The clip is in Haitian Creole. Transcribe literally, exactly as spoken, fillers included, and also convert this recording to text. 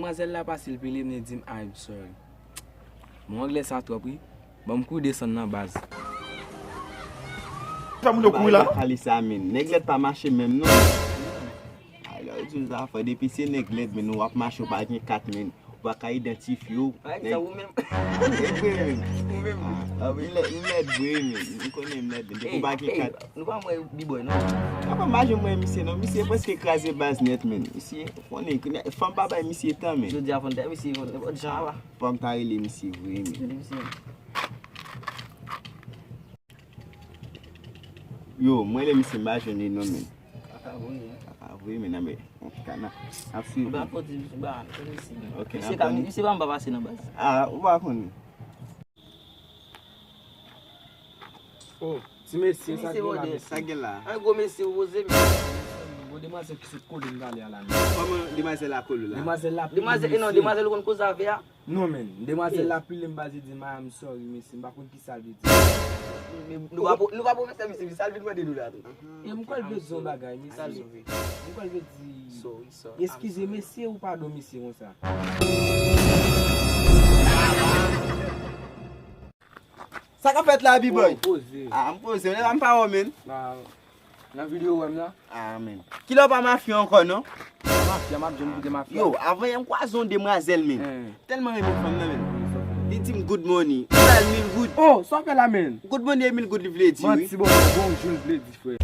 Demwazèl la pase, l pile m, li di m, "I'm sorry." Bon, anglè sa twòp, wi. Ban m kou desann nan, baz. Sa moun yo kouri la non. Kali sa men. Nèg lèd pa mache menm non. Ay, lè w di w zafè, depi se nèg lèd men, w ap mache, w pa gen kat men. Ou pa ka idantifye w. Ay, sa ou menm. E vre men. Ou menm. Ah, m lèd, m lèd vre men. M konnen m lèd men. Depi w pa gen kat. Nou pa mwen bibòy non. Apa m pa janm wè misye non. Misye prèske kraze baz nèt men. Misye, konnen, fanm pa bay misye tan men. Jodi a fòn tè misye fòn nenpòt jan apa. Fanm ta rele misye vre men. Jodi misye. Yo, mwen le misye m pa jwenn li non men. Kaka vre. Kaka vre men nan men. Antouka nan ap swiv. Ba fò di misye ba fò di misye. Ok, Misye n ka ap misye pa m pa pase nan baz. Ah, ou pa konnen. Oh, ti mesye, sa gen la, mesye? Sa gen la? An gwo mesye ou poze. Bon, demwazèl ki sot kole m talè a la. Kòman demwazèl la kole w la? Demwazèl la pile Demwazèl, e non, demwazèl ou konn koze avè a. Non men, demwazèl la pile m, baz, li di m, "I'm sorry mesye, m pa konn ki sa l vle di." Nou pa nou pa pwofesè misye, sa l vin mande nou la tou. E m kwè l vle di yon bagay mesye. M kwè l vle di, Sorry, sorry. "Eskize mesye" ou "padon mesye" konsa. Sa k ap fèt la, bibòy? Poze. Ah, m poze, m pa wè men. Nan videyo wè m nan. Ah men. Kilè w pa mafya ankò non? Mafya, m ap jwenn pou de mafya. Yo, avan yè m kwaze yon demwazèl men. Tèlman renmen fanm nan men. Li di m good money. Li ba l mil goud. Oh, sa w fè la men? Good money e mil goud li vle di wi. Manti, bon, bonjou l vle di, frè.